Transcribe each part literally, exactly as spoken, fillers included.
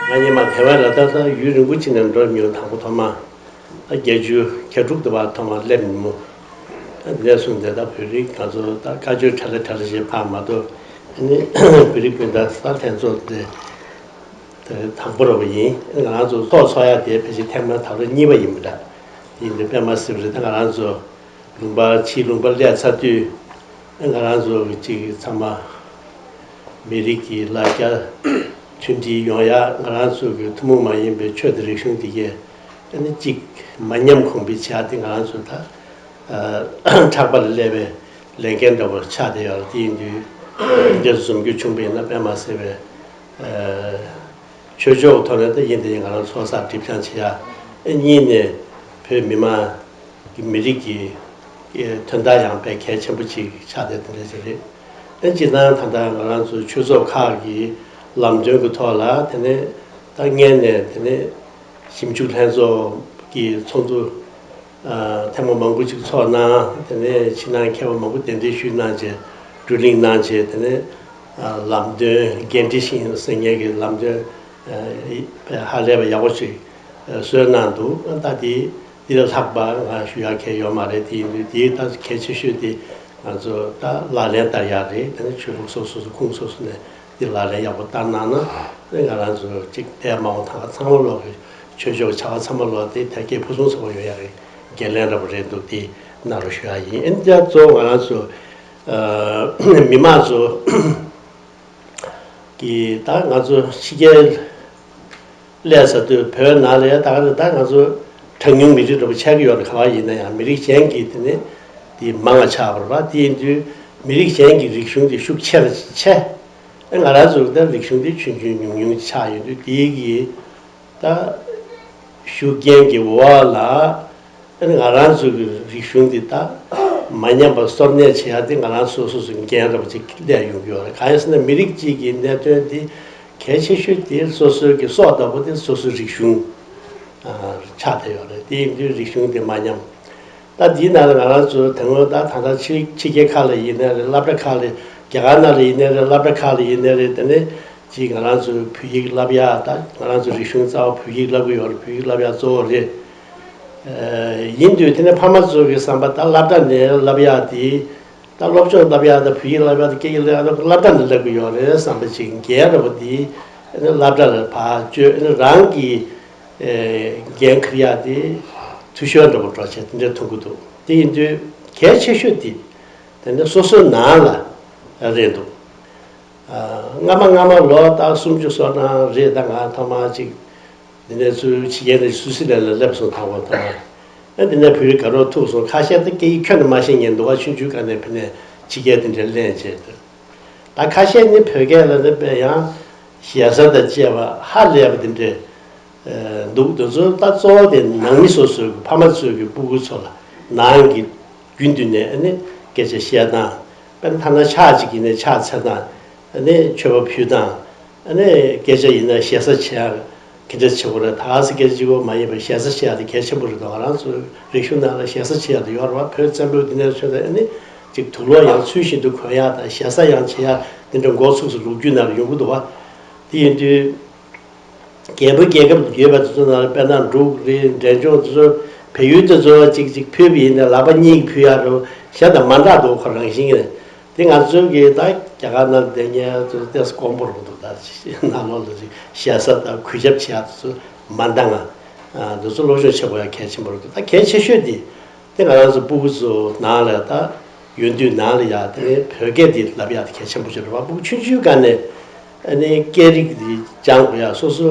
ང་ཉི་མ་དེ་བས་ལ་ད་ལྟ་ཡུན་རིང་པོ་ཅིག་ནས་འགྲོ་མྱོང་དང་པོ་ཐོག་མ། ད་བརྒྱད་ཅུ་གྱ་དྲུག་དུ་བ་ཐོག་མ་སླེབས་ནས་མོ། ད་འདས་སོང་དེ་ད་བོད་རིགས་ང་ཚོ་ད་བཀའ་ཆོས་གྲ་ལ་གྲ་ལ་ཞེས་ཕར་མ་གཏོགས་ཨ་ནི་བོད་རིགས་སྤུན་ཟླ་ས་ལྷན་ཚོགས་དེ་དེ་དང་པོ་རོ་བ་ཡིན། ང་རང་ཚོ་ཚོགས་ཚོགས་ཡ་དེ་ཕལ་ཆེར་ཐེངས་མ་ད་ལོ་གཉིས་པ་ཡིན་པ་འདྲ། ཡིན་དུས་དཔེ་མ་སྲིད་པ་རེད། ད་ང་རང་ཚོ་ལུང་པ་ཕྱིའི་ལུང་པ་སླེབས་ཚར་དུས་ང་རང་ཚོ་གཅིག་ཚང་མ་མི་རིགས་ཀྱི་ལ་རྒྱ་མཐུན་སྒྲིལ་ཡོང་ཡ་ང་རང་ཚོ་གི་ཐུན་མོང་མ་ཡིན་པའི་ཆོས་དང་རིག་གཞུང་དེ་གས་ཨ་ནི་གཅིག་མ་ཉམས་གོང་འཕེལ་བྱ་དེ་ང་རང་ཚོ་ད་ཕྲག་པ་ལ་སླེབས་པའི་ལས་འགན་འདྲ་བོ་ཆགས་བསྡད་ཡོད་རེད། དེ་ཡིན་དུས་འདི་འདྲ་འཛོམས་རྒྱུ་བྱུང་བ་ཡིན་ན་དཔེ་མ་སྲིད་པའི་ཆོས་ཕྱོགས་ཐོག་ནས་ད་ཡིན་དེ་ཡིན་ང་རང་ཚོགས་བསགས་སྒྲིབ་སྦྱང་བྱེད་ཡ། ཨེ་གཉིས་ནས་བོད་མི་མང་གི་མི་རིགས་ཀྱི་དོན་དག་ཡང་དཔེ་གལ་ཆེན་པོ་ཅིག་ཆགས་བསྡད་དེ་འདྲ་ཞིག་རེད། ཨེ་སྤྱིར་བཏང་ད་ལྟ་ང་རང་ཚོའི་ཆོས་ཚོགས་ཁག་གི་ལམ་སྟོན་གྱི་ཐོག་ལ་དེ་ནས་ད་སྔོན་ནས་དེ་ནས་ཞིབ་འཇུག་ལྷན་ཚོགས་ཀྱི་ཚོགས་འདུ་ཐེངས་མ་མང་པོ་ཅིག་ཚོགས་གནང་། དེ་ནས་ཕྱི་ནང་མཁས་པ་མང་པོ་གདན་འདྲེན་ཞུས་གནང་བྱས་བགྲོ་གླེང་གནང་བྱས་དེ་ནས་ལམ་སྟོན་འགན་འཁྲི་ཤིང་ཟེར་མཁན་གྱི་ལམ་སྟོན་ཧ་ལས་པ་ཡག་པོ་ཞིག་གསོལ་གནང་འདུག་ད་དེ་འདི་ལས་ལྷག་པ་ང་ཞུ་ཡག་གལ་ཡོད་མ་རེད། དེ་ཡིན་དུས་དེའི་ད་གལ་ཆེ་ཤོས་དེ་ང་ཚོ་ད་ལག་ལེན་བསྟར་ཡག་རེད། དེ་ནས་ཆོས་ལུགས་སོ་སོ་སོ་ཁུངས་སོ་སོ་ནས་འདི་ལག་ལེན་ཡག་པོ་བསྟར་གནང་ན་ང་རང་ཚོ་གཅིག་དེ་མ་འོངས་ཐང་ཚང་མ་ལོག་གི་ཆོས་ཕྱོགས་བྱ་བ་ཚང་མ་ལོག་དེ་དལ་བརྒྱད་ཕུན་སུམ་ཚོགས་པ་ཡོང་ཡག་གི་འགན་ལེན་འདྲ་པོ་རེད་འདུག་དེ་གནང་རོགས་ཞུ་ཡག་ཡིན། ཨེ་འདི་གཙོ་བོ་ང་རང་ཚོ་མི་མང་ཚོ་གི་ད་ང་ཚོ་ཕྱི་རྒྱལ་སླེབས་ཚར་དུས་བོད་ནང་ལ་ཡ་ད་ག་རེ་ད་ང་ཚོ་གྲངས་ཉུང་མི་རིགས་འདྲ་པོ་ཆགས་ཀྱི་ཡོད་རེད། ག་བ་ཡིན་ན་ཡང་མི་རིགས་གཞན་གྱི་དེ་ནི་དེ་མང་བ་ཆགས་པ་རེད་པ། དེ་ཡིན་དུས་མི་རིགས་གཞན་གྱི་རིག་གཞུང་དེ་ཤུགས་ཆེ་ར་ཆེ། ཨེ་ང་རང་ཚོ་ད་རིག་གཞུང་དེ་ཆུང་ཆུང་ཉུང་ཉུང་ཆགས་ཡོད་དུས་དེའི་གི་ད་ཤུགས་རྐྱེན་གྱི་འོག་ལ་ཨ་ནི་ང་རང་ཚོ་གི་རིག་གཞུང་འདི་ད་མ་ཉམས་པར་སྲུང་གནས་བྱེད་ཡ་དེ་ང་རང་སོ་སོ་སོ་འགན་འདྲ་པོ་ཅིག་སླེབས་ཡོང་གི་ཡོད་རེད། གང་ཡིན་ཟེར་ན་མི་རིགས་གཅིག་གི་གནད་དོན་འདི་གལ་ཆེ་ཤོས་དེ་སོ་སོའི་གི་སྲོག་ལྟ་བུ་དེ་སོ་སོའི་རིག་གཞུང་ཆགས་བསྡད་ཡོད་རེད། དེ་ཡིན་དུས་རིག་གཞུང་དེ་མ་ཉམས། ད་འདིའི་ནང་ལ་ང་རང་ཚོ་དེ་སྔོན་ད་ད་ལྟ་ཕྱི་ཕྱི་རྒྱལ་ཁག་ལ་ཡིན་ནའི་རེད། སློབ་གྲྭ་ཁག་ལ་རྒྱ་གར་ནང་ལ་ཡིན་ནའི་རེད། སློབ་གྲྭ་ཁག་ལ་ཡིན་ནའི་རེད། དེ་ནས་ཅིག་ང་རང་ཚོའི་བོད་ཡིག་བསླབ་ཡ། ད་ང་རང་ཚོའི་རིག་གཞུང་རྩ་བ་བོད་ཡིག་བསླབ་ཀྱི་ཡོད་རེད། བོད་ཡིག་བསླབ་ཡ་གཙོ་བོ་རེད། ཡིན་དུས་དེ་ནས་ཕ་མ་ཚོ་གི་བསམ་པ་ད་སློབ་གྲྭ་ནས་བསླབ་ཡ་དེ་ད་སློབ་སྦྱོང་བསླབ་ཡ་ད་བོད་ཡིག་བསླབ་ཡ་ད་སྐད་ཡིག་བསླབ་ཡ་ད་སློབ་གྲྭ་ནས་བསླབ་ཀྱི་ཡོད་རེད་བསམ་པ་ཅིག་འགལ་འདྲ་པོ་དེ་སློབ་གྲྭ་ལ་ཕར་བཅོས་རང་གི་འགན་འཁུར་ཡ་དེ་འཐུས་ཤོར་འདྲ་པོ་འགྲོ་བྱས་དེ་འདྲ་མཐོང་གི་འདུག་དེ་ཡིན་དུས་གལ་ཆེ་ཤོས་དེ་དེ་འདྲ་སོ་སོའི་ནང་ལ་རེད་འདུག་སྔ་མ་སྔ་མ་ལོ་ལྟར་སུམ་ཅུ་སོ་ནང་རེད། ད་ང་ཐོག་མར་ཅིག་འདི་ནས་ཚུར་ཕྱི་རྒྱལ་ནས་སུད་སི་ལན་ལ་སླེབས་སོང་། ཐང་བ་ཐང་བ་ཨ་འདི་ནས་བོད་རིགས་དགའ་རོགས་ཐུག་སོང་། ཁ་ཤས་ད་སྐད་ཡིག་ཁྱོན་ནས་མ་ཤེས་མཁན་འདུག་བ། ཆུང་ཆུང་སྒང་ནས་ཕ་ནས་ཕྱི་རྒྱལ་དེ་འདྲ་ལེན་བྱས་འདུག་ད་ཁ་ཤས་ནི་བོད་སྐད་ལ་ནི་དཔེ་ཡང་ཞེ་ས་དང་བཅས་པ་ཧ་ལས་པ་དེ་འདྲས་འདུག་དེ་ཚོ་ད་གཙོ་བོ་དེ་ནང་མི་སོ་སོའི་ཕ་མ་ཚོས་ཀྱི་སྤུ་གུ་ཚོ་ལ་ནང་གི་རྒྱུན་དུ་ནས་ཨ་ནི་སྐད་ཆ་བཤད་སྟངས། དཔེར་ན་ཐ་ན་ཕྱག་གཅིག་ཡིན་ནའི་ཕྱག་འཚལ་སྟངས། ཨ་ནི་མཆོད་པ་ཕུལ་སྟངས། ཨ་ནི་སྐད་ཆ་ཡིན་ན་ཞེ་ས་བྱེད་ཡག་ག་འདྲ་བྱེད་དགོས་རེད། ད་ག་ས་སྐད་ཆ་གཅིག་པོ་མ་ཡིན་པར་ཞེ་ས་བྱེད་ཡག་དེ་གལ་ཆེན་པོ་རེད་འདུག་ང་རང་ཚོའི་རིག་གཞུང་ནང་ལ་ཞེ་ས་བྱེད་ཡག་དེ་ཡོད་རེད་བ། བོད་བཙན་པོའི་འདི་ནས་མཚོན་ན་ཨ་ནི་ཅིག་དུག་ལོག་ཡང་ཚུལ་བཞིན་དུ་གོན་ཡག་དང་ཞེ་ས་ཡང་བྱེད་ཡག་འདི་འདྲ་འགོ་ཚུགས་སུ་ལོ་རྒྱུས་ནང་ལ་ཡོང་གི་འདུག་བ། དེ་ཡིན་དུས། རྒྱལ་པོ་རྒྱལ་ཁབ་ཡོད་པ་དེ་ཚོ་ནང་ལ་དཔེར་ན་འབྲུག་རེད། འབྲས་ལྗོངས་དེ་ཚོ་བལ་ཡུལ་དེ་ཚོ་གཅིག་གཅིག་ཕུལ་བ་ཡིན་ན་ལག་པ་གཉིས་ཀྱིས་ཕུལ་ཡག་རེད། གཞན་དང་མ་འདྲ་འདུག་ཁོ་རང་བཞིན་གྱིས། དེ་ང་ཚོའི་གི་ད་རྒྱ་གར་ནང་བསྡད་མཁན་ཚོ་ཏོག་ཙམ་དཀོན་པོ་རེད་འདུག་ད་ནང་ལོགས་ལ་ཞེ་ས་དང་གུས་ཞབས་བྱེད་ཡག་དེ་ཚོ་མ་འདང་ང་། དེ་ཚོ་སློབ་སྦྱོང་བྱེད་དགོས་ཡག་གལ་ཆེན་པོ་རེད་འདུག་ད་གལ་ཆེ་ཤོས་དེ། དེ་ང་རང་ཚོ་སྤུ་གུ་ཚོ་ནང་ལ་ད་ཡོད་དུས་ནང་ལ་ཡ་དེ་ནས་བོད་སྐད་དེ་བསླབ་ཡག་དེ་གལ་ཆེན་པོ་ཞིག་རེད་བ། སྤུ་གུ་ཆུང་ཆུང་སྒང་ནས་ཨ་ནི་སྐད་རིགས་དེ་སྦྱང་དགོས་ཡ། སོ་སོ་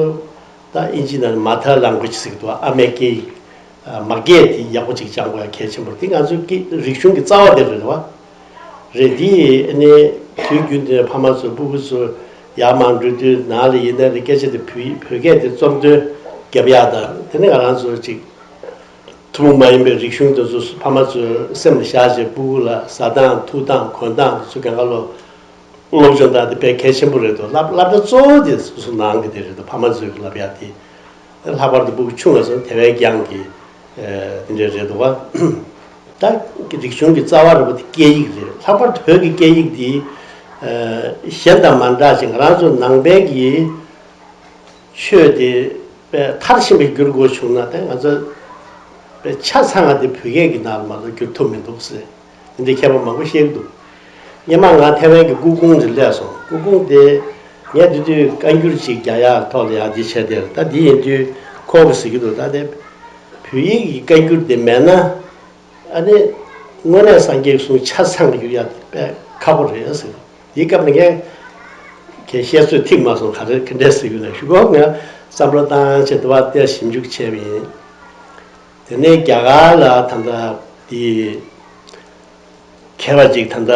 ད་ཨིན་ཇི་ནང་ནས་mother language ཟེར་གྱི་འདུག་ཨ་མའི་སྐད་ཡིག་མ་སྐད་དེ་ཡག་པོ་ཅིག་སྦྱང་དགོས་ཡ་གལ་ཆེན་པོ་རེད། དེ་ང་ཚོའི་སྐད་རིག་གཞུང་གི་རྩ་བ་དེ་རེད་བ། རེད། དེ་ཨ་ནི་དུས་རྒྱུན་དུ་ཕ་མ་ཚོ་སྤུ་གུ་ཚོ་ཡར་མར་འགྲོ་དུས་ནང་ལ་ཡིན་ན་རེད། སྐད་ཆ་དེ་བོད་བོད་སྐད་དེ་རྩོམ་འདོན་རྒྱབ་ཡག་དང་དེ་ནི་ང་རང་ཚོ་ཅིག་ཐུན་མོང་མ་ཡིན་པའི་རིག་གཞུང་དེ་ཚོ་ཕ་མ་ཚོའི་སེམས་ལ་བཞག་བྱས་སྤུ་གུ་ལ་ཟ་སྟངས་འཐུང་སྟངས་གོན་སྟངས་དེ་ཚོ་གང་ག་ལོ་སློབ་སྦྱོང་སྟངས་དེ་དཔེ་གལ་ཆེན་པོ་རེད་འདུག་སློབ་སློབ་གྲྭ་གཙོ་བོ་དེ་སོ་སོ་ནང་གི་དེ་རེད་འདུག་ཕ་མ་ཚོས་ཀྱི་སློབ་ཡ་དེ་ལྷག་པར་དུ་སྤུ་གུ་ཆུང་བ་ཚོ་དེ་བས་ཀྱང་གི་དེ་འདྲ་རེད་འདུག་བ། ད་རིག་གཞུང་གི་རྩ་བ་རེད་པ་དེ་སྐད་ཡིག་རེད། ལྷག་པར་དུ་བོད་ཀྱི་སྐད་ཡིག་དེ་གཞན་དང་མ་འདྲ་ཞིང་ང་རང་ཚོ་ནང་པའི་གི་ཆོས་དེ་དཔེ་མཐར་ཕྱིན་པའི་བསྒྱུར་དགོས་བྱུང་ན་དེ་ང་ཚོ་དཔེ་ཆ་ཚང་བ་དེ་བོད་སྐད་ཀྱི་ནང་ལ་མ་གཏོགས་བསྒྱུར་ཐུབ་མི་འདུག་ཟེར། དེ་འདྲའི་མཁས་པ་མང་པོ་བཤད་ཀྱི་འདུག་སྔོན་མ་ང་ཐེ་ཝན་གྱི་སྐུ་ཁུངས་དེ་སླེབས་སོང་། སྐུ་ཁུངས་དེ་ངས་དེ་དུས་བཀའ་འགྱུར་ཅིག་རྒྱག་ཡག་ཐོག་ལ་ཡག་འདི་བྱས་དེར་ད་འདི་ཡིན་དུས་ཁོང་གིས་ཟེར་གྱི་འདུག་ད་དེ་བོད་ཡིག་གི་བཀའ་འགྱུར་དེ་མེད་ན། ཨ་ནི་དངོས་གནས་སངས་རྒྱས་གསུང་ཆ་ཚང་གི་ཡོད་ཡ་དཔེ་ཁག་པོ་རེད་ཟེར། དེའི་སྐབས་ནས་ངས་ཁྱེད་བཤད་ཚོད་ཐིག་མ་སོང་། ག་རེ་ག་འདྲས་ཟེར་གྱི་ན་ཞུ་གོ། ངས་བསམ་བློ་བཏང་བྱས་དུ་བ་དེར་ཞིབ་འཇུག་བྱས་པ་ཡིན། དེ་ནས་རྒྱ་གར་ལ་ད་ལྟ་དེ་མཁས་པ་ཅིག་ད་ལྟ་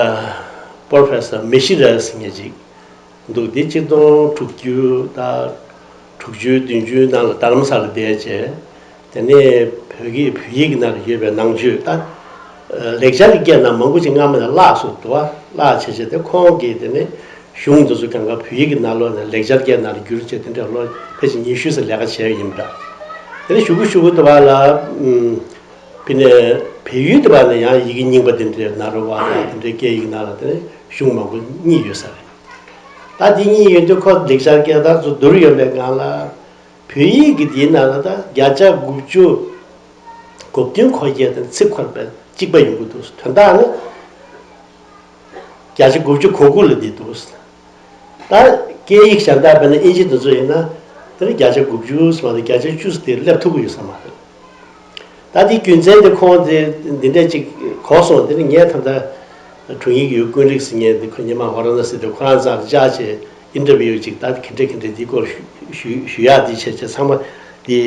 པོ་རོ་ཕེ་སར་མི་ཤི་ར་ཟེར་མཁན་ཅིག་འདུག་འདི་ཆིག་སྟོང་དྲུག་ཅུ་དང་དྲུག་ཅུ་བདུན་ཅུའི་ནང་ལ་རྡ་རམ་ས་ལ་བསྡད་བྱས། དེ་ནས་བོད་ཀྱི་བོད་ཡིག་གི་ནང་ལ་ཡོད་པའི་ནང་ཆོས་ད་ལེགས་སྦྱར་གྱི་སྐད་ནང་མང་པོ་ཅིག་སྔ་མ་ནས་བརླགས་སོང་འདུག་བ། བརླགས་བྱས་བྱས་ཏེ་ཁོང་གིས་དེ་ནས་གཞུང་འདི་ཚོ་གང་ག་བོད་ཡིག་གི་ནང་ལོགས་ནས་ལེགས་སྦྱར་སྐད་ནང་ལ་བསྒྱུར་བྱས་དེ་འདྲ་ལོ་ཕལ་ཆེར་ཉི་ཤུ་ཙམ་ལས་ཀ་བྱས་ཡིན་པ་འདྲ། དེ་ནས་ཞུ་གུ་ཞུ་གུ་འདུག་བ་ལ། ཕི་ནས་བལ་ཡུལ་དུ་བ་ནས་ཡང་ཡི་གེ་རྙིང་པ་དེ་འདྲའི་ན་རོ་བ་དང་དེ་འདྲའི་སྐད་ཡིག་ནང་ལ་དེ་ནས་གཞུང་མང་པོ་རྙེད་ཡོད་ས་རེད། ད་དེ་རྙེད་ཡོད་དུས་ཁོ་ལེགས་སྦྱར་སྐད་དང་ཚོ་བསྡུར་ཡོད་པའི་སྒང་ལ་བོད་ཡིག་གི་དེའི་ནང་ལ་ད་བརྒྱ་ཆ་དགུ་བཅུ་གོ་བདུན་གོ་བརྒྱད་དང་ཚིག་ཁོ་ར་དཔེ་གཅིག་པ་ཡོང་གི་འདུག་དོན་དག་ནི། བརྒྱ་ཆ་དགུ་བཅུ་གོ་དགུ་ལ་འདི་འདུག་ད་སྐད་ཡིག་གཞན་དག་དཔེར་ན་ཨིན་ཇི་འདི་ཚོ་ཡིན་ན་དེ་ལ་བརྒྱ་ཆ་དགུ་བཅུ་ཙམ་དང་བརྒྱ་ཆ་བཅུ་ཙམ་དེ་སླེབས་ཐུབ་ཀྱི་ཡོད་ས་མ་རེད། ད་དེའི་རྒྱུ་མཚན་དེ་ཁོང་དེ་འདི་འདྲས་ཅིག་གོ་སོང་། དེ་ནི་ངས་ད་ལྟ་དྲུང་ཡིག་ཡོད་ཀུན་རིག་ཟེར་མཁན་དེ་ཁོ་ཉི་མ་ཧོ་ར་ན་སི་དེ་ཁོ་རང་རྩར་བཅར་བྱས་ཨིན་ཊར་བིའུ་ཅིག་ད་ག་འདྲས་ག་འདྲས་འདི་སྐོར་ཞུ་ཞུ་ཞུ་ཡག་འདི་བྱས་བྱས་ཚང་མ་འདི་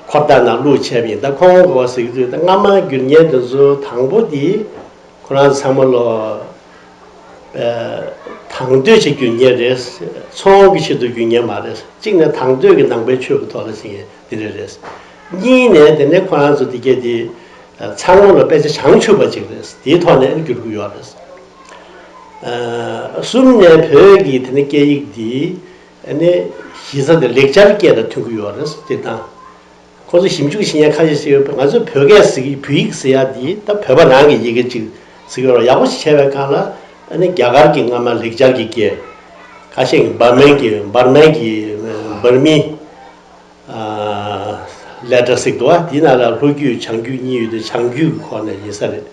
འཁོར་ཐག་ནང་བླུགས་བྱས་པ་ཡིན། ད་ཁོང་གིས་ཟེར་གྱི་འདུག་ད་སྔ་མ་བསྒྱུར་མཁན་དེ་ཚོ་དང་པོ་འདི་ཁོ་རང་ཚང་མ་ལོ། ཨ། དང་དོད་ཅིག་རྒྱུ་ཉེ་རེད། ཚོང་གི་ཆེད་དུ་རྒྱུ་ཉེ་མ་རེད། གཅིག་ནས་དང་དོད་ཀྱི་ནང་པའི་ཆོས་ཀྱི་ཐོག་ལ་ཞིག་འདི་རེད་རེད། གཉིས་ནས་དེ་ནས་ཁོ་རང་ཚོ་འདི་གས་འདི་ཚང་མ་ལ་དཔེ་ཆ་བྱང་ཆུབ་པ་ཅིག་རེད། དེའི་ཐོག་ནས་བསྒྱུར་གྱི་ཡོད་རེད། ཨ། གསུམ་ནས་བོད་ཀྱི་དེ་ནས་སྐད་ཡིག་འདི་ཨ་ནི་གཞི་རྩ་དེ་ལེགས་སྦྱར་སྐད་དང་མཐུན་གྱི་ཡོད་རེད། དེ་དང་། ཁོ་ཚོ་ཞིབ་འཇུག་བྱེད་མཁན་ཁ་ཤས་ཤིག་ཡོད་པ། ང་ཚོས་བོད་སྐད་ཟེར་གྱི་བོད་ཡིག་ཟེར་ཡ་འདི་ད་བོད་པ་རང་གི་ཡི་གེ་ཅིག་ཟེར་གྱི་ཡོད་རེད། ཡག་པོ་ཞིག་བྱས་པའི་སྒང་ལ་ཨ་ནི་རྒྱ་གར་གྱི་སྔ་མ་ལེགས་སྦྱར་གྱི་སྐད། ཁ་ཤས་ཀྱིས་འབར་མན་གྱི་འབར་མན་གྱི་འབར་མི་ལེ་ཊར་ཟེར་གྱི་འདུག་བ། དེའི་ནང་ལ་ལྷོ་རྒྱུད་བྱང་རྒྱུད་གཉིས་ཡོད་དུས་བྱང་རྒྱུད་ཀྱི་ཁོངས་ནས་ཡིན་ས་རེད།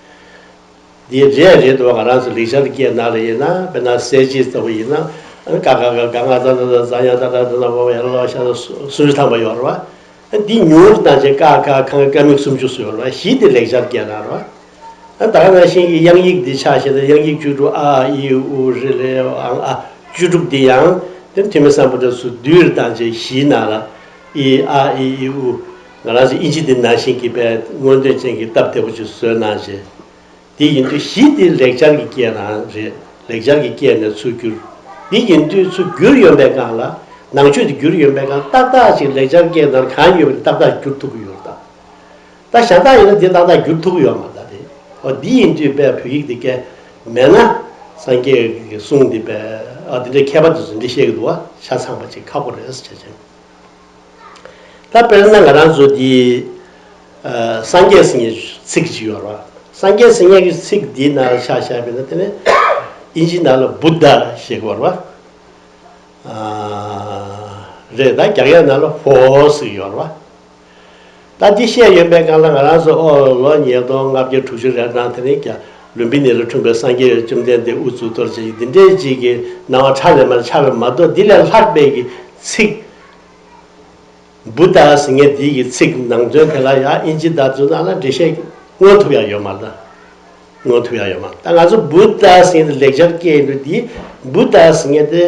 འདི་རེད་རེད་འདུག་ང་རང་ཚོ་ལེགས་སྦྱར་སྐད་ནང་ལ་ཡིན་ན་དཔེར་ན་གསལ་བྱེད་ལྟ་བུ་ཡིན་ན་ཀ་ཁ་ག་ག་ང་ད་ད་ད་ཛ་ཡ་ད་ད་ད་ན་བ་ཡ་ལ་ལ་ཤ་ད་སུམ་ཅུ་ཐམ་པ་ཡོད་རེད་བ། འདི་ཉུང་རུ་བཏང་བྱས་ཀ་ཁ་ག་ང་ཀ་མིག་སུམ་ཅུ་སུ་ཡོད་རེད་བ། བཞི་དེ་ལེགས་སྦྱར་སྐད་ནང་རེད་བ། ད་ག་ནང་བཞིན་གྱི་དབྱངས་ཡིག་འདི་ཆ་བཞག་ན་དབྱངས་ཡིག་བཅུ་དྲུག་ཨ་ཨི་ཨུ་རི་ལེ་ཨང་ཨ་བཅུ་དྲུག་འདི་ཡང་དེ་ཐོན་མི་སམ་བྷོ་ཊ་སུ་བསྡུས་རུ་བཏང་བྱས་བཞིའི་ནང་ལ་ཨི་ཨ་ཨི་ཨི་ཨུ་ང་རང་ཚོ་ཨིན་ཇི་འདི་ནང་བཞིན་གྱི་དཔེ་མངོན་འདོད་ཅན་གྱི་སྟབས་བདེ་པོ་ཅིག་བཟོས་གནང་བྱས། དེ་ཡིན་དུས་བཞི་དེ་ལེགས་སྦྱར་གྱི་སྐད་ནང་རེད། ལེགས་སྦྱར་གྱི་སྐད་ནས་ཚུར་བསྒྱུར། དེ་ཡིན་དུས་ཚུར་བསྒྱུར་ཡོང་པའི་སྒང་ལ་ནང་ཆོས་དེ་བསྒྱུར་ཡོང་པའི་སྒང་ཏག་ཏག་ཅིག་ལེགས་སྦྱར་སྐད་ནང་གང་ཡོད་པ་ཏག་ཏག་བསྒྱུར་ཐུབ་ཀྱི་ཡོད་རེད་ད། ད་གཞན་དག་ཡིན་ན་དེ་ཏག་ཏག་བསྒྱུར་ཐུབ་ཀྱི་ཡོད་མ་རེད་ད། དེ་འོ་དེ་ཡིན་དུས་དཔེ་བོད་ཡིག་དེ་སྐད་མེད་ན་སངས་རྒྱས་ཀྱི་གསུང་འདི་དཔེ་ཨ་དེ་འདྲའི་མཁས་པ་དེ་ཚོ་འདི་བཤད་ཀྱི་འདུག་བ། ཆ་ཚང་པ་ཅིག་ཁག་པོ་རེད་ཟེར་བྱས། ད་དཔེར་ན་ང་རང་ཚོ་འདི་ཨ་སངས་རྒྱས་ཟེར་མཁན་ཚིག་ཅིག་ཡོད་རེད་བ། སངས་རྒྱས་ཟེར་མཁན་གྱི་ཚིག་འདིའི་ནང་ལ་ཆ་བཞག་པ་ཡིན་ན་དེ་ནི་ཨིན་ཇི་ནང་ལ་བུདྡྷ་ཞེས་པ་རེད་བ། ཨ་རེད། ད་རྒྱ་སྐད་ནང་ལ་ཧོ་ཟེར་ཡོད་རེད་བ། ད་འདི་བཤད་ཡོད་པའི་སྒང་ལ་ང་རང་ཚོ་ཨོ་ལོ་ཉིས་སྟོང་ལྔ་བརྒྱ་དྲུག་ཅུ་རེ་གྲངས་དེ་ནས་ཀྱང་ལུམྦི་ནི་ལ་འཁྲུངས་པའི་སངས་རྒྱས་བཅོམ་ལྡན་འདས་དབུ་བཙུགས་གཏོར་བྱེད་ཀྱི་འདི་འདྲའི་ཅིག་གི་སྣང་བ་ཁྲ་ལས་མར་ཆགས་པ་མ་གཏོགས་འདི་ལས་ལྷག་པའི་གི་ཚིག་བུདྡྷ་ཟེར་མཁན་འདི་གི་ཚིག་ནང་དོན་དེ་ལ་ཡང་ཨིན་ཇི་དང་ཚོ་ནང་ལ་འགྲེལ་བཤད་མངོན་ཐུབ་ཡ་ཡོད་མ་རེད། མངོན་ཐུབ་ཡ་ཡོད་མ་རེད། ད་ང་ཚོ་བུདྡྷ་ཟེར་མཁན་དེ་ལེགས་སྦྱར་སྐད་ཡིན་དུས་འདི་བུདྡྷ་ཟེར་མཁན་དེ་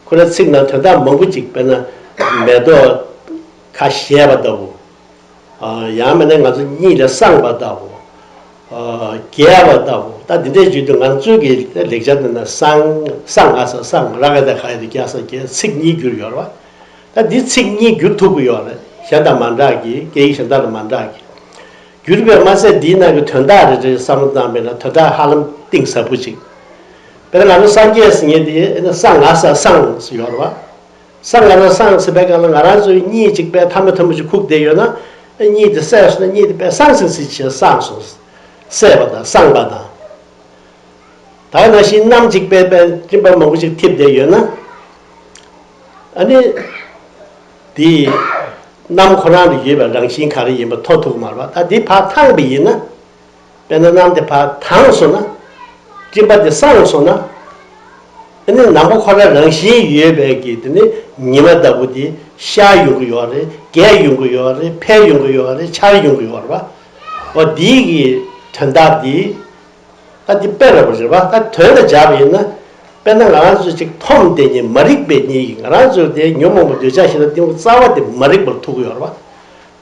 ཁོ་རའི་ཚིག་ནང་དོན་དག་མང་པོ་ཅིག་དཔེར་ན་མེ་ཏོག་ཁ་བཞད་པ་ལྟ་བུ། ཡང་མིན་ན་ང་ཚོ་གཉིད་ལས་སངས་པ་ལྟ་བུ། རྒྱས་པ་ལྟ་བུ། ད་འདི་འདྲའི་བརྗོད་དུས་ང་ཚོའི་གི་ལེགས་སྦྱར་འདི་ན་སངས་སངས་ང་ས་སངས་ར་ག་ད་ག་ཡ་དེ་རྒྱ་ས་རྒྱས་ཚིག་གཉིས་བསྒྱུར་ཡོད་རེད་བ། ད་འདི་ཚིག་གཉིས་བསྒྱུར་ཐུབ་ཀྱི་ཡོད་རེད། གཞན་དང་མ་འདྲ་གི་སྐད་ཡིག་གཞན་དག་དང་མ་འདྲ་གི་བསྒྱུར་བས་མ་ཚད་འདིའི་ནང་གི་དོན་དག་རེ་རེ་བསམ་བློ་བཏང་པས་ན་དོན་དག་ཧ་ལམ་གཏིང་ཟབ་པོ་ཅིག་དཔེར་ན་ང་ཚོ་སངས་རྒྱས་ཟེར་མཁན་དེ་ཨེ་ན་སངས་ང་ས་སངས་ཟེར་ཡོད་རེད་བ། སངས་ང་ས་སངས་ཟེར་བའི་སྒང་ལ་ང་རང་ཚོའི་གཉིད་ཅིག་པའི་ཐ་མ་ཐ་མ་ཅིག་ཁུག་བསྡད་ཡོད་ན་གཉིད་དེ་སད་སོང་ན་གཉིད་དེ་པས་སངས་སངས་ཟེར་བྱས་སངས་སོང་། སད་པ་དང་སངས་པ་དང་། ད་ག་ནང་བཞིན་གནམ་གཅིག་པའི་པའི་སྤྲིན་པ་མང་པོ་ཞིག་འཐིབས་བསྡད་ཡོད་ན། ཨ་ནི་དེ་གནམ་ཁོ་རང་ལ་ཡོད་པའི་རང་བཞིན་ག་རེ་ཡིན་པ་མཐོང་ཐུབ་ཀྱི་མ་རེད་པ། ད་དེ་ཕར་འཐེན་པ་ཡིན་ན། དཔེར་ན་གནམ་དེ་ཕར་འཐེན་སོང་ན། སྤྲིན་པ་དེ་སངས་སོང་ན། ཨ་ནི་ནམ་མཁའ་ཁོ་རང་རང་བཞིན་ཡོད་པའི་གི་དེ་ནི་ཉི་མ་ལྟ་བུ་དེ་ཤར་ཡོང་གི་ཡོད་རེད། རྒྱས་ཡོང་གི་ཡོད་རེད། འཕེལ་ཡོང་གི་ཡོད་རེད། འཆར་ཡོང་གི་ཡོད་རེད་པ། འོ་དེའི་གི་དོན་དག་དེ། ད་འདི་དཔེ་རེད་པ་རེད་པ། ད་དོན་ལ་སྦྱར་བ་ཡིན་ན། དཔེར་ན་ང་རང་ཚོ་ཅིག་འཐོམ་བསྡད་མཁན་མ་རིག་པའི་གཉིས་ཀྱིས། ང་རང་ཚོ་དེ་ཉོན་མོངས་པ་འདོད་ཆགས་ཞེ་སྡང་གཏི་མུག་རྩ་བ་དེ་མ་རིག་པར་ཐུག་གི་ཡོད་རེད་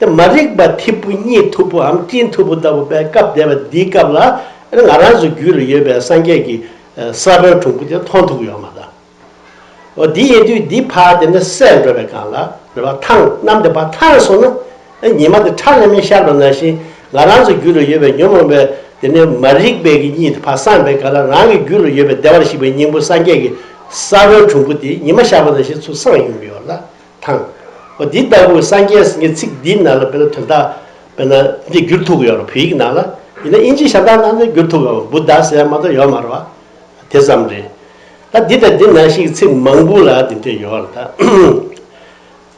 པ། དེ་མ་རིག་པ་ཐིབས་པོ་གཉིད་འཐུག་པོའམ་སྤྲིན་འཐུག་པོ་ལྟ་བུ་པའི་སྐབས་བསྡད་པ་འདིའི་སྐབས་ལ། ཨ་ནི་ང་རང་ཚོ་རྒྱུད་ལ་ཡོད་པའི་སངས་རྒྱས་ཀྱི་ས་བོན་གྲུང་པོ་དེ་མཐོང་ཐུབ་ཀྱི་ཡོད་མ་རེད། འོ་འདི་ཡིན་དུས་འདི་ཕར་དེ་ནས་སད་འགྲོ་བའི་སྒང་ལ་རེད་པ། ཐང་གནམ་དེ་ཕར་ཐང་སོང་ན། ཨ་ཉི་མ་དེ་ཁྲ་ལམ་མེ་ཤར་བ་ནང་བཞིན། ང་རང་ཚོ་རྒྱུད་ལ་ཡོད་པའི་ཉོན་མོངས་པའི་དེ་ནས་མ་རིག་པའི་གི་གཉིད་དེ་ཕར་སངས་པའི་སྒང་ལ། རང་གི་རྒྱུད་ལ་ཡོད་པའི་བདེ་བར་གཤེགས་པའི་སྙིང་པོ་སངས་རྒྱས་ཀྱི་ས་བོན་གྲུང་པོ་དེ་ཉི་མ་ཤར་བ་ནང་བཞིན་ཚུར་སངས་ཡོང་གི་ཡོད་ལ། ཐང་། འོ་འདི་ལྟ་བུ་སངས་རྒྱས་ཟེར་མཁན་ཚིག་འདིའི་ནང་ལ་དཔེར་ན་དོན་དག་དཔེར་ན་འདི་བསྒྱུར་ཐུབ་ཀྱི་ཡོད་རེད། བོད་ཡིག་ནང་ལ། ཡིན་ན་ཨིན་ཇི་ཞབས་ཏོག་ནང་ལ་བསྒྱུར་ཐུབ་ཀྱི་ཡོད་རེད། བུདྡྷ་ཟེར་ཡ་མ་གཏོགས་ཡོད་མ་རེད་པ། དེ་ཙམ་རེད། ད་འདི་དང་འདི་ནང་བཞིན་གྱི་ཚིག་མང་པོ་ལ་འདི་འདྲས་ཡོད་རེད་ད།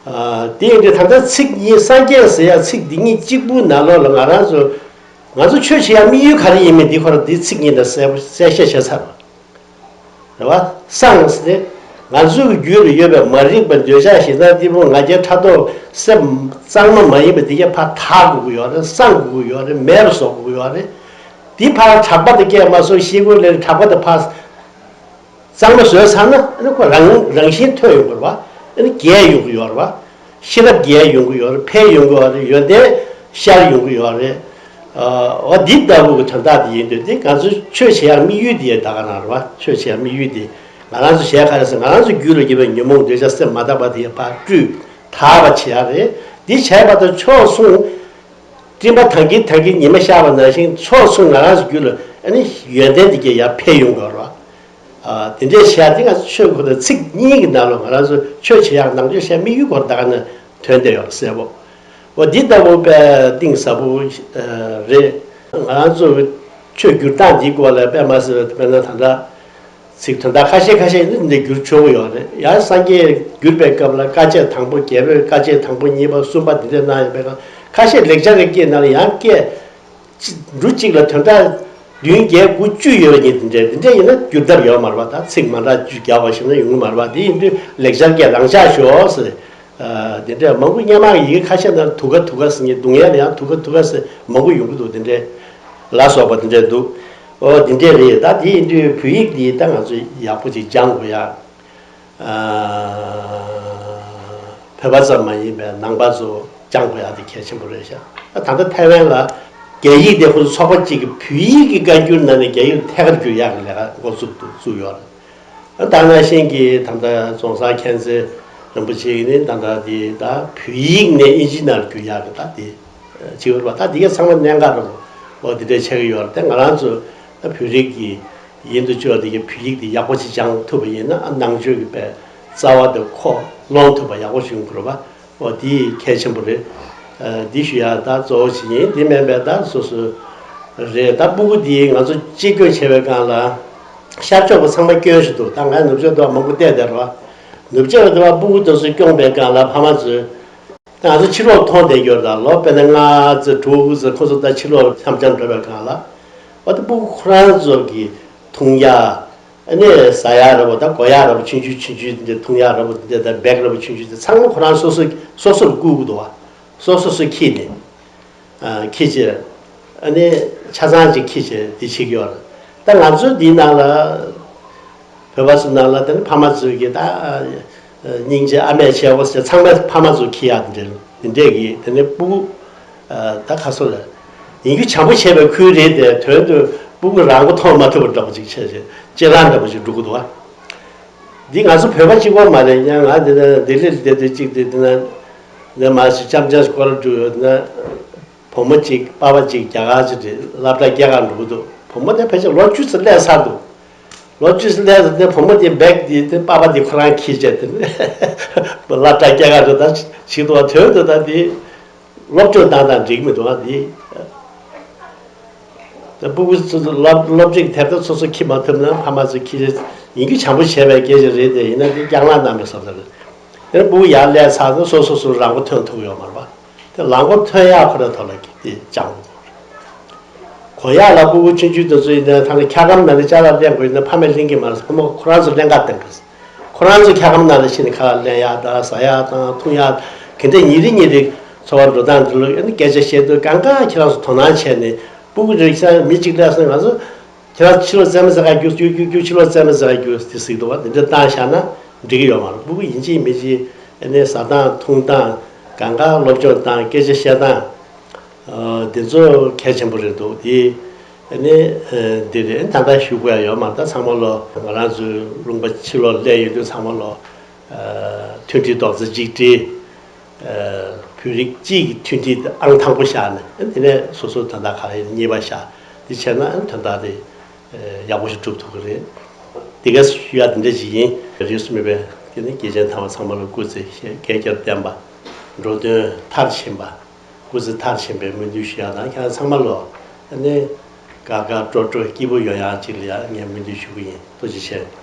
ཨ་དེ་ཡིན་དུས་ད་ལྟ་ཚིག་གཉིས་སངས་རྒྱས་ཟེར་ཡ་ཚིག་འདི་གཉིས་གཅིག་པུའི་ནང་ལོགས་ལ་ང་རང་ཚོ་ང་ཚོ་ཆོས་བྱེད་ཡ་དམིགས་ཡུལ་ག་རེ་ཡིན་མིན་འདི་ཁོ་རང་འདི་ཚིག་གཉིས་ནང་གསལ་པོ་གསལ་བཤད་བྱས་ཚར་བ་རེད་བ། སངས་ཟེར་ཏེ་ང་ཚོའི་རྒྱུད་ལ་ཡོད་པའི་མ་རིག་པ་འདོད་ཆགས་ཞེ་སྡང་གཏི་མུག་ང་རྒྱལ་ཕྲག་དོག་སེམས་གཙང་མ་མ་ཡིན་པ་འདི་གས་ཕར་དག་དགོས་ཀྱི་ཡོད་རེད། སངས་དགོས་ཀྱི་ཡོད་རེད། མེད་པར་བཟོ་དགོས་ཀྱི་ཡོད་རེད། འདི་ཕར་གྲགས་པ་དེ་སྐྱེས་མ་སོང་། ཤེལ་སྒོ་ལས་གྲགས་པ་དེ་ཕར་གཙང་མ་བཟོས་ཚར་ན། ཨ་ནི་ཁོ་རང་རང་བཞིན་ཐོན་ཡོང་གི་རེད་བ། ཨ་ནི་རྒྱས་ཡོང་གི་ཡོད་རེད་བ། ཤེས་རབ་རྒྱས་ཡོང་གི་ཡོད་རེད། འཕེལ་ཡོང་གི་ཡོད་རེད། ཡོན་ཏན་ཤར་ཡོང་གི་ཡོད་རེད། ཨ་འོ་འདི་ལྟ་བུ་གི་དོན་དག་དེ་ཡིན་དུས། དེ་ང་ཚོ་ཆོས་བྱེད་ཡག་དམིགས་ཡུལ་དེ་ད་ག་རང་རེད་བ། ཆོས་བྱེད་ཡག་དམིགས་ཡུལ་དེ་ང་རང་ཚོ་བྱས་ག་རེ་ཟེར། ང་རང་ཚོ་རྒྱུད་ལ་ཡོད་པའི་ཉོན་མོངས་འདོད་ཆགས་སེམས་མ་དག་པ་དེ་ཕར་བཀྲུས་དག་པ་བྱེད་ཡག་རེད། འདི་བྱས་པ་དང་ཕྱོགས་མཚུངས། སྤྲིན་པ་དྭངས་ཀྱིན་དྭངས་ཀྱིན་ཉི་མ་ཤར་བ་ནང་བཞིན་ཕྱོགས་མཚུངས་ང་རང་ཚོ་རྒྱུད་ལ་ཨ་ནི་ཡོན་ཏན་དེ་གས་ཡར་འཕེལ་ཡོང་དགོས་རེད་བ། ཨ་དེ་འདྲས་བྱས་ཏེ་ང་ཚོ་ཆོས་ཁོ་ན་ཚིག་གཉིས་ཀྱི་ནང་ལ་ང་རང་ཚོ་ཆོས་བྱེད་ཡག་ནང་ཆོས་བྱེད་དམིགས་ཡུལ་སྐོར་ད་ག་ནས་ཐོན་བསྡད་ཡོད་རེད་གསལ་པོ། འོ་འདི་ལྟ་བུ་དཔེ་གཏིང་ཟབ་པོ་རེད། ང་རང་ཚོ་ཆོས་བསྒྱུར་སྟངས་འདིའི་སྐོར་ལ་དཔེ་མ་ཟེར་བ་དཔེར་ན་ད་ལྟ་ཚིག་དོན་དག་ཁ་ཤས་ཁ་ཤས་ནི་འདི་བསྒྱུར་ཆོག་གི་ཡོད་རེད། ཡང་སངས་རྒྱས་བསྒྱུར་པའི་སྐབས་ལ་དཀའ་སྤྱད་དང་པོ། རྒྱལ་པོས་དཀའ་སྤྱད་དང་པོ་གཉིས་པ་གསུམ་པ་འདི་འདྲས་གནང་ཡོད་པའི་ཁ་ཤས་ལེགས་སྦྱར་གྱི་སྐད་ནང་ལ་ཡང་སྐད་གཅིག་འབྲུ་གཅིག་ལ་དོན་དག་བདུན་བརྒྱད་དགུ་བཅུ་ཡོད་པ་ཉིད་དེ་འདྲས། དེ་འདྲས་ཡིན་ན་བསྒྱུར་ཐབས་ཡོད་མ་རེད་པ། ད་ཚིག་མ་འདྲ་བཅུ་རྒྱག་པ་ཞིག་ན་ཡོང་གི་མ་རེད་པ། དེ་ཡིན་དུས་ལེགས་སྦྱར་སྐད་རང་འཇགས་ཤོག་ཟེར། ཨ་དེ་འདྲས་མང་པོ་སྔོན་མ་ཡི་གེ་ཁ་ཤས་ནང་དུ་ག་དུ་ག་ཟེར་མཁན། རྡུང་ཡས་ལ་ཡང་དུ་ག་དུ་ག་ཟེར་མང་པོ་ཡོང་གི་འདུག་དེ་འདྲས་ལ་སོགས་པ་དེ་འདྲས་འདུག་འོ་དེ་འདྲས་རེད། ད་དེ་ཡིན་དུས་བོད་ཡིག་འདི་ད་ང་ཚོས་ཡག་པོ་ཅིག་སྦྱང་དགོས་ཡ། ཨ་བོད་པ་ཙམ་མ་ཡིན་པའི་ནང་པ་ཚོ་སྦྱང་དགོས་ཡ་དེ་གལ་ཆེན་པོ་རེད་ཤག་ད་ད་ལྟ་ཐའེ་ཝན་ལ་རྒྱ་ཡིག་དེ་ཁོ་ཚོ་ཚོགས་པ་གཅིག་གིས་བོད་ཡིག་གི་བཀའ་འགྱུར་ནང་ནས་རྒྱ་ཡིག་ཐད་ཀར་བསྒྱུར་ཡག་གི་ལས་ཀ་འགོ་བཙུགས་འདུག་བཙུགས་ཡོད་རེད། ད་ནང་བཞིན་གྱི་ད་ལྟ་རྫོང་སར་མཁྱེན་བརྩེ་རིན་པོ་ཆེ་ནི་ད་ལྟ་དེ་ད་བོད་ཡིག་ནས་ཨིན་ཇི་ནང་བསྒྱུར་ཡག་གི་ད་དེ་བྱེད་ཡོད་རེད་པ། ད་དེ་ག་ཚང་མ་གནད་འགག་རེད་པ། འོ་དེ་འདྲས་ཆགས་ཀྱི་ཡོད་རེད། ད་ང་རང་ཚོ་ད་བོད་རིགས་ཀྱི་ཡིན་དུ་ཅོག་དེ་གའི་བོད་ཡིག་དེ་ཡག་པོ་ཅིག་སྦྱང་ཐུབ་པ་ཡིན་ན། ཨ་ནང་ཆོས་ཀྱི་དཔེ་རྩ་བ་དེ་ཁོ་ལོང་ཐུབ་པ་ཡག་པོ་ཞིག་ཡོང་གི་རེད་པ། འོ་དེ་གལ་ཆེན་པོ་རེད། ཨ་འདི་ཞུ་ཡ་ད་གཙོ་བོ་ཞིག་ཡིན། དེ་མིན་པའི་ད་སོ་སོ་རེད། ད་སྤུ་གུ་དེ་ང་ཚོ་གཅེས་སྐྱོང་བྱེད་པའི་སྒང་ལ་ཤར་ཕྱོགས་པ་ཚང་མ་སྐྱོན་ཞིག་འདུག་ད་ང་ནུབ་ཕྱོགས་དུ་མང་པོ་བལྟས་བསྡད་རེད་པ། ནུབ་ཕྱོགས་པ་དུ་སྤུ་གུ་དེ་ཚོ་སྐྱོང་པའི་སྒང་ལ་ཕ་མ་ཚོས། ད་ང་ཚོ་ཕྱི་ལོགས་མཐོང་བསྡད་ཡོད་ལ། ལོ་དཔེར་ན་ལྔ་ཙམ་དྲུག་ཙམ་ཁོ་ཚོ་ད་ཕྱི་ལོགས་འཆམ་འཆམ་འགྲོ་བའི་སྒང་ལ། འོ་ད་སྤུ་གུ་ཁོ་རང་ཚོ་གི་འཐུང་ཡ། ཨ་ནི་ཟ་ཡ་ར་བོ་ད་གོ་ཡ་ར་བོ་ཆུང་ཆུང་ཆུང་ཆུང་འདི་འཐུང་ཡ་ར་བོ་འདི་ད་བེག་ར་བོ་ཆུང་ཆུང་འདི་ཚང་མ་ཁོ་རང་སོ་སོ་སོ་སོར་བསྐུར་གི་འདུག་བ། སོ་སོ་སོ་ཁྱེར་ནས། ཨ་ཁྱེར་བྱས། ཨ་ནི་ཆ་ཚང་ཅིག་ཁྱེར་བྱས་འདི་བྱེད་ཀྱི་ཡོད་རེད། ད་ང་ཚོ་འདིའི་ནང་ལ། བོད་པ་ཚོ་ནང་ལ་དེ་ནི་ཕ་མ་ཚོས་ཀྱི་ད་སྙིང་རྗེ་ཨ་མས་བྱས་འོ་ཟེར་ཚང་མས་ཕ་མ་ཚོ་ཁྱེར་ཡག་དེ་འདྲ་དེ་འདྲས་ཀྱི་དེ་ནི་སྤུ་གུ་ད་ཁ་སོ་ལ་ཡིན་རྒྱུ་བྱམས་པོ་བྱས་པའི་ཁུལ་རེད་དེ། དོན་དུ་སྤུ་གུ་རང་མགོ་ཐོན་མ་ཐུབ་པ་འདྲ་པོ་ཅིག་བྱས་བྱས་གཅེས་ལངས་འདྲ་པོ་ཅིག་འགྲོ་གི་འདུག་བ། འདི་ང་ཚོ་བོད་པ་གཅིག་པོ་མ་རེད། ཡང་ང་འདི་ན་ལྡི་ལི་ལ་བསྡད་དུས་གཅིག་དེ་འདི་ན་འདི་མ་ཞིག་འཆམ་འཆམ་སྐོར་འགྲོ་ཡོད་ན། བུ་མོ་གཅིག་པ་ཕ་གཅིག་རྒྱ་གར་ཅིག་རེད། སློབ་གྲྭ་སྐྱེལ་གར་འགྲོ་གི་འདུག་བུ་མོ་དེ་ཕལ་ཆེར་ལོ་བཅུ་ཙམ་སླེབས་ཚར་འདུག་ལོ་བཅུ་ཙམ་སླེབས་ཚར་དེ་བུ་མོ་དེ་བེག་དེ་དེ་པ་ཕ་དེ་ཁོ་རང་འཁྱེར་བྱས་དེ་སློབ་གྲྭ་སྐྱེལ་གར་འགྲོ་ད་ཞིག་འདུག་བ། དོན་དུ་ད་དེ་སློབ་སྦྱོང་བཏང་སྟངས་འགྲིག་མི་འདུག་བ། དེ་ད་སྤུ་གུ་ཚོ་སློབ་སློབ་ཁྲིད་དེབ་ཐེར་སོ་སོ་འཁྱེར་མ་ཐུབ་ན་ཕ་མ་ཚོ་འཁྱེར་ཡིན་རྒྱུ་བྱམས་པོ་བྱས་པའི་སྐད་ཆ་རེད་དེ། ཡིན་ན་དེ་སྐྱག་ལངས་གནང་བའི་བཟོ་འདྲ་རེད། དེ་ནས་སྤུ་གུ་ཡར་སླེབས་ཚར་ནས་སོ་སོ་སོ་རང་མགོ་ཐོན་ཐུབ་ཡོད་མ་རེད་པ། དེ་རང་མགོ་ཐོན་ཡག་ཁོ་རའི་ཐོག་ལ་དེ་སྦྱང་དགོས་རེད། གོ་ཡག་ལ་སྤུ་གུ་ཆུང་ཆུང་དེ་ཚོ་ཡིན་ན་ད་ནི་འཁྱག་སྒམ་ནང་ནས་ཅ་ལག་ལེན་དགོས་ཡིན་ན་ཕ་མས་ལེན་གྱི་མ་རེད། ཕ་མ་ཁོ་རང་ཚོ་ལེན་ག་གཏོང་གི་རེད། ཁོ་རང་ཚོ་འཁྱག་སྒམ་ནང་ལ་ཕྱིན་ནས་ཁ་ལག་ལེན་ཡག་དང་ཟ་ཡག་དང་འཐུང་ཡག་ག་འདྲ་ཉིན་རེ་ཉིན་རེ་འཚོ་བ་འགྲོ་སྟངས་འདི་ལ་ཨ་ནི་སྐད་ཆ་བཤད་དུས་གང་ག་ཁྱེད་རང་ཚོ་དོ་སྣང་བྱས་ནས་སྤུ་གུ་རེ་ཤ་མི་གཅིག་སླེབས་སོང་ང་ཚོ་ཁྱེད་རང་ཕྱི་ལོགས་རྩེད་མོ་རྩེ་ག་རྒྱུགས་རྒྱུགས་རྒྱུགས་རྒྱུགས་ཕྱི་ལོགས་རྩེད་མོ་རྩེ་ག་རྒྱུགས་དེ་ཟེར་གྱི་འདུག་བ། དེ་འདྲ་བཏང་བཞག་ན་འགྲིག་གི་ཡོད་མ་རེད། སྤུ་གུ་ཡིན་གཅིག་མིན་གཅིག་ཨ་ནི་ཟ་སྟངས་འཐུང་སྟངས་གང་ག་སློབ་སྦྱོང་སྟངས་སྐད་ཆ་བཤད་སྟངས། ཨ་འདི་ཚོ་གལ་ཆེན་པོ་རེད་འདུག་དེ་ཨ་ནི་ཨ་འདི་རེད། ད་ལྟ་ཞུ་དགོས་ཡ་ཡོད་མ་རེད། ད་ཚང་མ་ལོ་ང་རང་ཚོའི་ལུང་པ་ཕྱི་ལོགས་སླེབས་ཡོད་དུས་ཚང་མ་ལོ་ཨ་མཐུན་སྒྲིལ་རྡོག་རྩ་གཅིག་སྒྲིལ། ཨ་བོད་རིགས་སྤྱི་ཡི་མཐུན་སྒྲིལ་ཨང་དང་པོ་བཞག་ནས་དེ་ནས་སོ་སོ་དོན་དག་ག་རེ་གཉིས་པ་བཞག་དེ་བྱས་ན་དོན་དག་དེ་ཡག་པོ་ཞིག་སྒྲུབ་ཐུབ་ཀྱི་རེད། དེ་ག་ཞུ་ཡ་དེ་འདྲ་ཞིག་ཡིན། རིས་སུ་མེད་པའི་དེ་ནི་དགེ་ཆེན་ཐང་བ་ཚང་མ་ལ་སྐུ་ཚེ་བསྐལ་བརྒྱར་བརྟན་པ། འགྲོ་དོན་མཐར་ཕྱིན་པ། སྐུ་ཚེ་མཐར་ཕྱིན་པའི་སྨོན་འདུན་ཞུ་ཡ་དང་ཁྱེད་རང་ཚང་མ་ལོ་ཨ་ནི་དགའ་དགའ་སྤྲོ་སྤྲོ་སྐྱིད་པོ་ཡོང་ཡ་ཅིག་ལ་ཡ་ངས་སྨོན་འདུན་ཞུ་གི་ཡིན། ཐུགས་རྗེ་ཆེ།